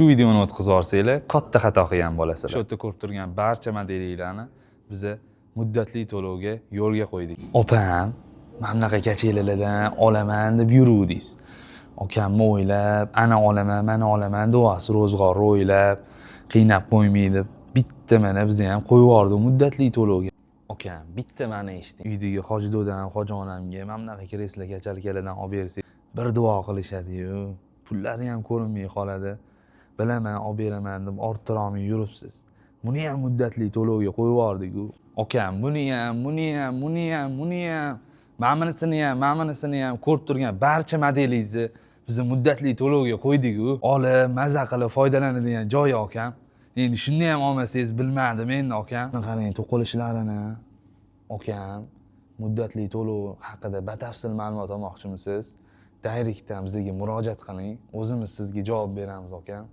Shu videoni o'tkazib yuborsanglar, katta xato qilgan bo'lasizlar. Shu yerda ko'rib turgan barcha modellarni biza muddatli to'lovga yo'lga qo'ydik. Opam, mana bunaqa kachelalardan olaman deb yuruvdingiz. Akamni o'ylab, ana olaman, mana olaman deyapsiz, ro'zg'orni o'ylab, qiynab qo'ymay deb bitta mana bizni ham qo'yib yubordi muddatli to'lovga. Akam, bitta mani eshiting. Uydagi hoji dodam, hoji onamga mana bunaqa kreslo качалка lardan olib bersak, bir duo qilishadi-yu, pullari ham ko'rinmay qoladi. Bilaman, olib beraman deb orttirolmay yuribsiz. Buni ham muddatli to'lovga qo'yib yubordik-ku. Akam, buni ham, buni ham, buni ham, buni ham, mana bunisini ham, mana bunisini ham ko'rib turgan barcha modelingizni biz muddatli to'lovga qo'ydik-ku. Olib, maza qilib foydalanadigan joyi, akam. Endi shuni ham olmasangiz, bilmadim endi, akam. Qarang, to'qilishlarini. Akam, muddatli to'lov haqida batafsil ma'lumot olmoqchimisiz? Direktdan bizga murojaat qiling. O'zimiz sizga javob beramiz, akam.